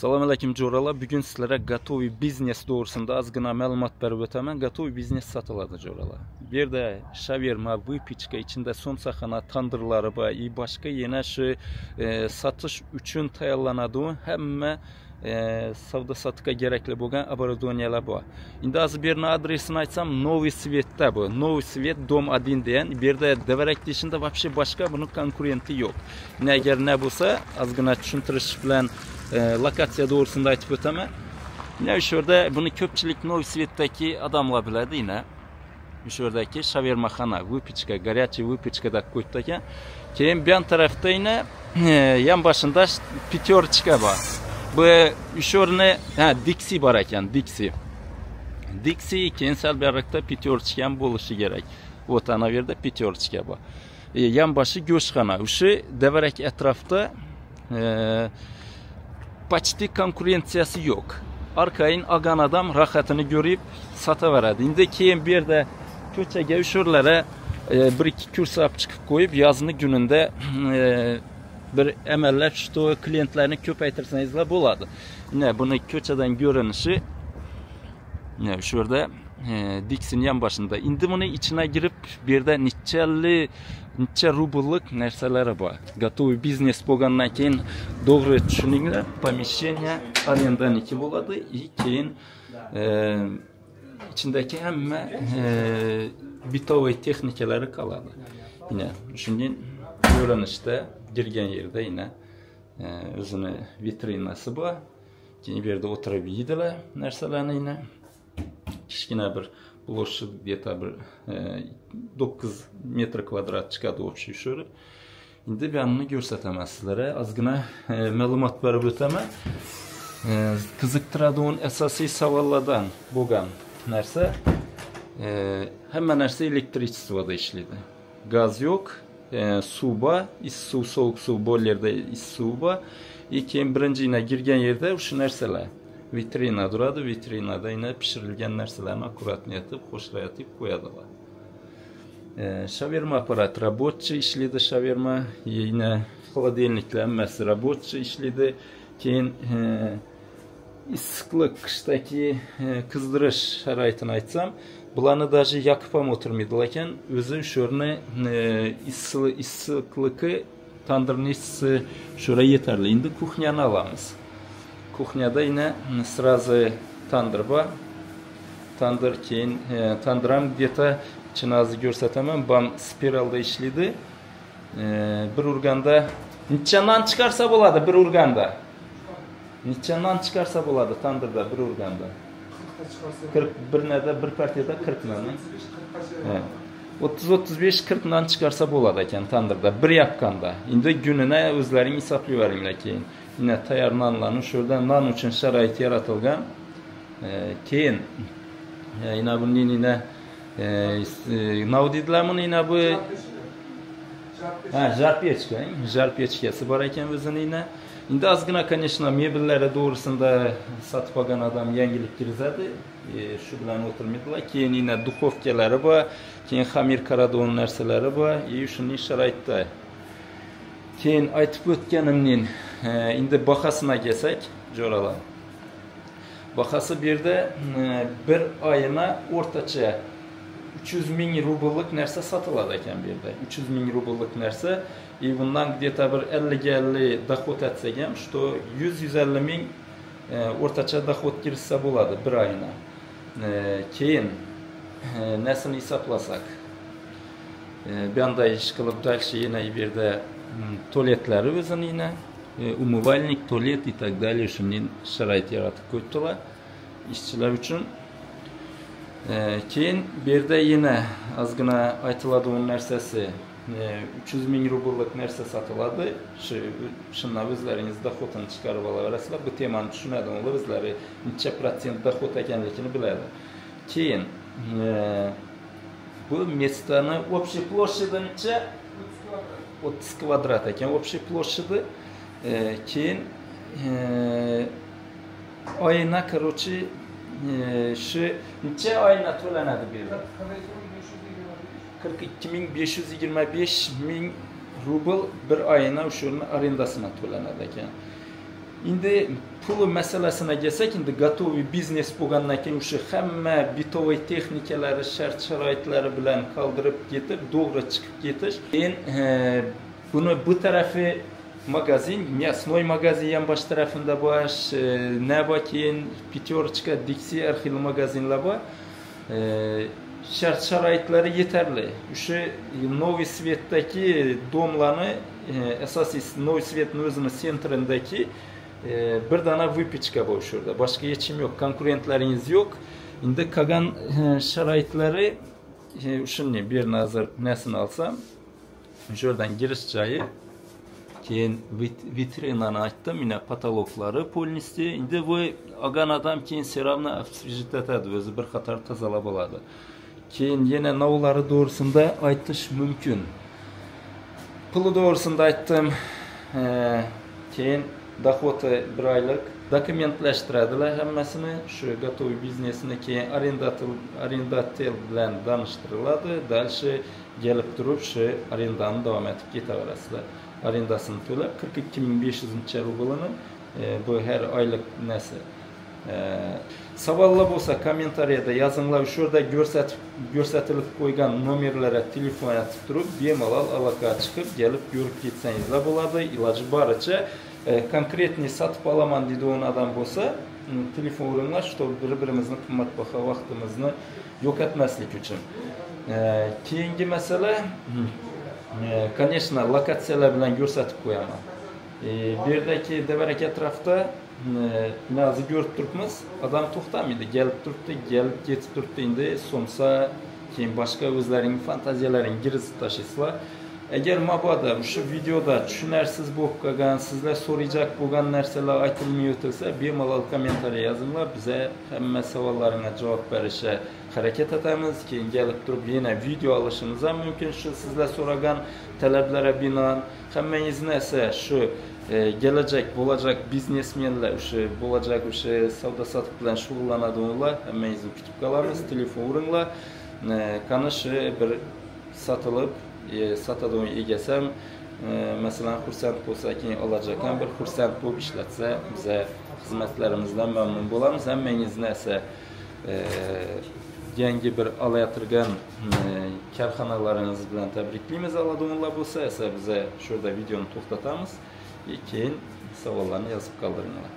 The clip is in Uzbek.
Salam aleyküm coralar. Bugün sizlere gotovi biznes doğrusunda azgına məlumat verib ötəmən. Gotovi biznes satıladı coralar. Bir de şaverma, выпечка içinde somsaxana, tandırları var. Başka yine şu satış üçün tayarlanadığı həmmə savda satıqa gerekli bo'lgan оборудованиялар bor. Endi hozir bu yerni adresini aytsam, Новый Svetda bu. Новый Svet дом 1 degan. Bu yerda tevarakda ishida вообще boshqa buni konkurenti yo'q. Ne agar ne bo'lsa, ozgina tushuntirish bilan lokatsiya to'g'risida aytib o'taman. Mana shu yerda buni ko'pchilik Новый Svetdagi odamlar biladi, yine. Shu yerdagi shavermaxona, выпечка, горячая выпечка deb qo'yibdi ekan. Keyin bu yon tarafda yine yan boshida Пятерочка bor. Bu o'rni Dixie bor ekan, Dixie. Dixie keyin sal beriroqda Пятерочка ham bo'lishi kerak. Вот ana bu yerda Пятерочка bor. Yan boshi go'shtxona. O'sha tevarak atrofda почти konkurensiyasi yo'q. Arkayin olgan odam rohatini ko'rib sotaveradi. Endi keyin bu yerda ko'chaga o'shalarga bir ikki kursi olib chiqib qo'yib, yozni kunida bir amallab shu klientlarni ko'paytirsangizlar bo'ladi. Mana buni ko'chadan ko'rinishi. Mana shu yerda Dixie'ning yan boshida. Endi buni ichiga kirib, bu yerda necha rubllik narsalari bor. Gotoviy biznes bo'lgandan keyin to'g'ri tushuninglar, помещение arendaniki bo'ladi, и keyin ichindagi hamma бытовой texnikalari qoladi. Yine shundan ko'rinishda kirgan yerda yine o'zini vitrinasi bor. Keyin bu yerda o'tirib yeydilar narsalarni yine. Kichkina bir площадь где-то bir 9 metr kvadrat chiqadi общий shu. Endi bu ko'rsataman sizlarga. Ozgina ma'lumot berib o'taman. Qiziqtiradigan asosiy savollardan bo'lgan narsa, hamma narsa elektrichествоda ishlaydi. Gaz yo'q, suv bor, issiq suv, sovuq suv, boilerda issiq suv bor. Keyin birinchi yine kirgan yerda shu narsalar. Vitrina duradi, vitrinada yine pishirilgan narsalarni akkuratно etib, xo'shlayotib qo'yadilar. Shaverma apparat рабочий ishlaydi, shaverma, yine холодильникlar hammasi рабочий ishlaydi. Keyin issiqlik, qishdagi qizdirish sharoitini aytsam, bularni даже yoqib ham o'tirmaydilar ekan. O'zi shu yerni issiqligi, tandirning issisi shura yetarli. Endi kuxnyani olamiz. Kuxnyada yine сразу tandir bor. Tandir keyin tandir ham где-то chinozni ko'rsataman, bam spiralda ishlaydi. Bir urganda necha non chiqarsa bo'ladi bir urganda? Necha non chiqarsa bo'ladi tandirda bir urganda? 40 bir nada bir partiyada 40 non. 30-35 40 non chiqarsa bo'ladi ekan tandirda bir yapqanda. Endi kunini o'zlaring hisoblayveringlar keyin. Yine tayyor nonlarni shu yerda non uchun sharoit yaratilgan. Keyin yine buning yine nima deydilar buni yine bu jar pechka, jar pechkasi bor ekan o'zini yine. Endi ozgina, конечно, mebellari to'g'risida sotib olgan odam yangilik kirizadi. Shu bilan o'tirmaydilar. Keyin yine duxovkalari bor, keyin xamir qiladigan narsalari bor. Shunday sharoitda. Keyin aytib o'tganimning endi bahosina kelsak, jo'ralar. Bahasi bu yerda bir oyina o'rtacha 300 ming rubllik narsa sotiladi ekan bu yerda. 300 ming rubllik narsa. И bundan где-то bir 50-50 dohod etsak ham, что 100-150 ming o'rtacha dohod kirsa bo'ladi bir oyina. Keyin nasini hisoblasak, bu yoqda ish qilib дальше yana bu yerda tualetlari o'zini yine, умывальник, tualet и так далее, shunday sharoit yaratib qo'yibdilar ishchilar uchun. Keyin bu yerda yana ozgina aytiladigan narsasi, 300 ming rubllik narsa sotiladi. Shundan o'zlaringiz dohodini chiqarib olaverasizlar. Bu temani tushunadi ular, o'zlari necha protsent dohod ekanligini biladi. Keyin bu местani общей площади necha? 30 kvadrat ekan общей площади. Keyin oyina, короче, shu necha oyina to'lanadi bu yerda? 42 525 ming rubl bir oyina o'sha arendasini to'lanadi ekan. Endi puli masalasına kelsak, endi готовый biznes bo'lgandan keyin o'sha hamma бытовой texnikalari, shart sharoitlari bilan qoldirib ketib, to'g'ri chiqib ketish. Keyin buni bu tarafi magazin, мясной magazin ham bosh tarafida bor, nima bor, keyin Pятерочка, Dixie har xil magazinlar bor. Shart sharoitlari yetarli. O'sha Новый Svetdagi domlarni, asosiy Новый Svetning o'zini sentrindagi bir dana выпечка bor o'sha yerda. Boshqa hech kim yo'q, konkurentlaringiz yo'q. Endi qolgan sharoitlari shunday bir nazar nasini olsam, o'sha yerdan girish joyi, keyin vitrinani aytdim, mana patologlari полностью. Endi bu olgan odam keyin все равно освежить etadi, o'zi bir qator tozalab oladi. Keyin yana novlari to'g'risida aytish mumkin. Puli to'g'risida aytdim. Keyin doходi bir oylik dokumentlashtiradilar hammasini, shu готовый biznesini keyin arendatel bilan tanishtiriladi. Дальше kelib turib shu arendani davom etib ketaverasizlar. Arendasini to'lab 42 500 rublini bu har oylik narsa. Savollar bo'lsa kommentariyada yozinglar. Shu yerda ko'rsatilib qo'ygan nomerlarga telefon etib turib, bemalol aloqaga chiqib, kelib ko'rib ketsangizlar bo'ladi. Iloji boricha конкретный sotib olaman deydigan odam bo'lsa, telefon uringlar, чтобы bir-birimizni qimmatbaho vaqtimizni yo'qotmaslik uchun. Keyingi masala, конечно, lokatsiyalar bilan ko'rsatib qo'yaman. Bu yerdagi tevarak atrofda hozir ko'rib turibmiz, odam to'xtamaydi, kelib turibdi, kelib ketib turibdi. Endi somsa, keyin boshqa o'zlaringning fantaziyalaringni kirgizib tashlaysizlar. Agar mabodo shu videoda tushunarsiz bo'lib qolgan, sizlar so'rayjak bo'lgan narsalar aytilmay o'tilsa, bemalol kommentariy yozinglar. Biza hamma savollaringga javob berishga harakat etamiz. Keyin kelib turib yana video olishimiz ham mumkin shu sizlar so'ragan talablarga binoan. Hammangizni esa shu kelajak bo'lajak biznesmenlar, o'sha bo'lajak o'sha savdo sotiq bilan shug'ullanadiganlar, hammangizni kutib qolamiz. Telefon uringlar. Qani shu bir sotilib sotadigan egasi ham masalan xursand bo'lsa, keyin olajak ham bir xursand bo'lib ishlatsa, biza xizmatlarimizdan mamnun bo'lamiz. Hammangizni esa yangi bir olayotgan korxonalaringiz bilan tabriklaymiz. Oladiganlar bo'lsa esa biza shu yerda videoni to'xtatamiz. Keyin savollarni yozib qoldiringlar.